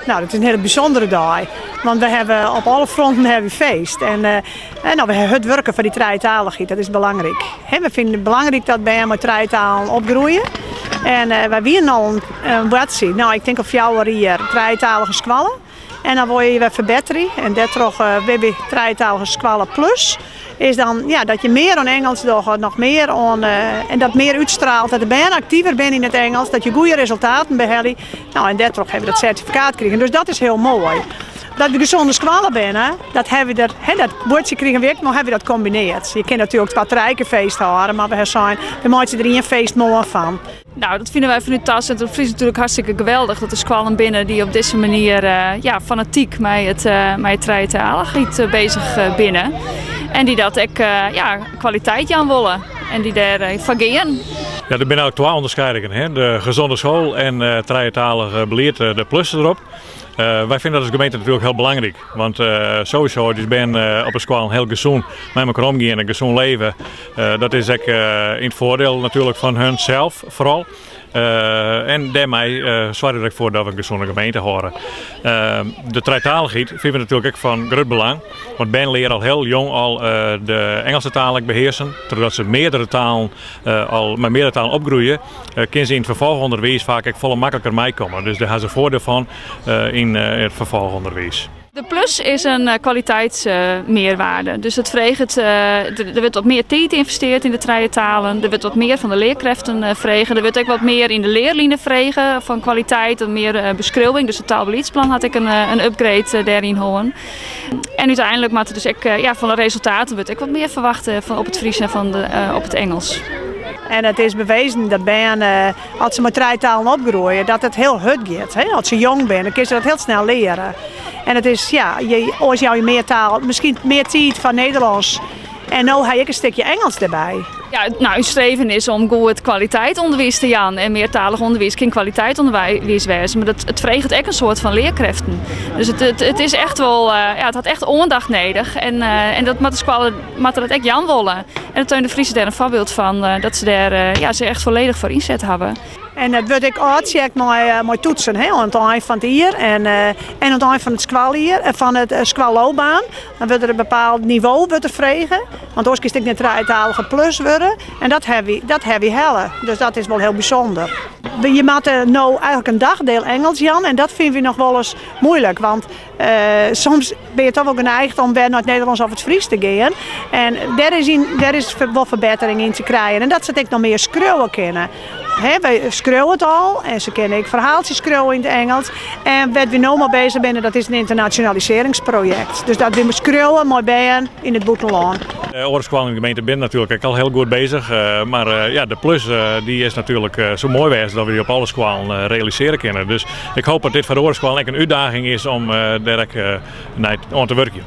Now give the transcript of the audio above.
Nou, dat is in hiele bysûndere dei. Want we hawwe op alle fronten hawwe we feest. En, en nou, we hawwe hurd wurke foar dy trijetalichheid, dat is belangryk. We fine it belangryk dat bern mei trije talen opgroeie. En wy wienen al in boatsje, nou, ik tink al 4 jier, trijetalige skoalle. En dan wolle je wer ferbetterje. En dêrtroch binne wy trijetalige skoalle plus. Is dan, ja, dat je mear oan Ingelsk dogge, noch mear oan, en dat mear útstrielt, dat de bern aktiver binne yn it Ingelsk, dat je goede resultaten behelje. Nou, en dêrtroch hawwe we dat sertifikaat krigen. Dus dat is hiel moai. Dat we gezonde skoalle binne, dat hawwe we der, hè, dat buordsje krigen we ek, mar hawwe we dat kombinearre. Je kinne natuerlik twa, trije kear feest hâlde, mar we hawwe sein, we meitsje der ien feestmoarn fan. Nou, dat fine wy fanút Taalsintrum Frysk natuerlik hartstikke geweldich. Dat der skoallen binne dy't op dizze manier ja, fanatyk mei it trijetalichheid beuzich binne. En dy't dat ek ja, kwaliteit jaan wolle. En dy't dêr foar gean. Ja, der binne eigentlik twa ûnderskiedingen. Hè? De gezonde school en trijetalich belied, de plus derop. Wy fine dat as gemeente natuerlik hiel belangryk. Want sowieso, dus bern op de skoalle hiel gesûn mei elkoar omgean en gesûn leve. Dat is ek yn it foardiel natuerlik fan hun sels foaral. En dêrmei soargje we derfoar dat we in gesûne gemeente hâlde. De trijetalichheid fine we natuerlik ek fan grut belang. Want bern leare al hiel jong al de Ingelske taal ek behearsen. Trochdat se meardere talen al mei meardere talen opgroeie, kinne se yn it ferfolchûnderwiis faak ek folle makliker meikomme. Dus dêr hawwe se foardiel fan yn it ferfolchûnderwiis. De plus is in kwaliteitsmearwearde. Dus it freget, der wurdt wat mear tiid ynvestearre yn de trije talen. Der wurdt wat mear fan de learkrêften frege. Der wurdt ek wat mear yn de learline frege fan kwaliteit en mear beskriuwing. Dus it taalbeliedsplan hat ek in upgrade dêryn hân. En úteinlik moat der dus ek, ja, fan de resultaten wurdt ek wat mear ferwachte fan op it Frysk en op it Ingelsk. En it is bewezen dat bern, as se mei trije talen opgroeie, dat it hiel hurd giet. Hè? As se jong binne, dan kinne se dat hiel snel leare. En it is, ja, oars jou je mear taal, miskien mear tiid foar Nederlânsk. En no ha ik in stikje Ingelsk derby. Ja, nou, ús streven is om goed kwaliteitsûnderwiis te jaan. En meartalich ûnderwiis kin kwaliteitsûnderwiis wêze, mar it freget ek in soad fan learkrêften. Dus it is echt wol, ja, it hat echt oandacht nedich. En dat moat de skoalle moat dat ek jaan wolle. En Theun de Vries is dêr in foarbyld fan, dat se dêr ja, se echt folledich foar ynset hawwe. En dat wurdt ek ôfcheckt mei toetsen, hè, oan it ein fan it jier en oan it ein fan it skoaljier, fan it skoalloopbaan. Dan wurdt der in bepaald nivo wurdt der frege, want oars kinst ek net trijetalige plus wurde. En dat hawwe wy helle. Dus dat is wol hiel bysûnder. Je moatte no eigentlik in dagdeel Ingelsk jaan en dat fine we noch wolris muoilik. Want soms binne je dochs wol geneigd om wer nei it Nederlânsk of it Frysk te gean. En dêr is wol ferbettering yn te krijen. En dat se it ek noch mear skriuwe kinne. Hè, wy skriuwe it al en se kinne ek ferhaaltsjes skriuwe yn it Ingelsk. En wêr't we no mei beuzich binne, dat is in ynternasjonalisearringsprojekt. Dus dat we skriuwe mei bern yn it bûtenlân. De oare skoallen yn de gemeente binne natuerlik ek al hiel goed beuzich. Mar ja, de plus dy is natuerlik soe moai wêze dat we dy op alle skoallen realisearje kinne. Dus ik hoopje dat dit foar de oare skoallen ek in útdaging is om dêr ek nei oan te wurkjen.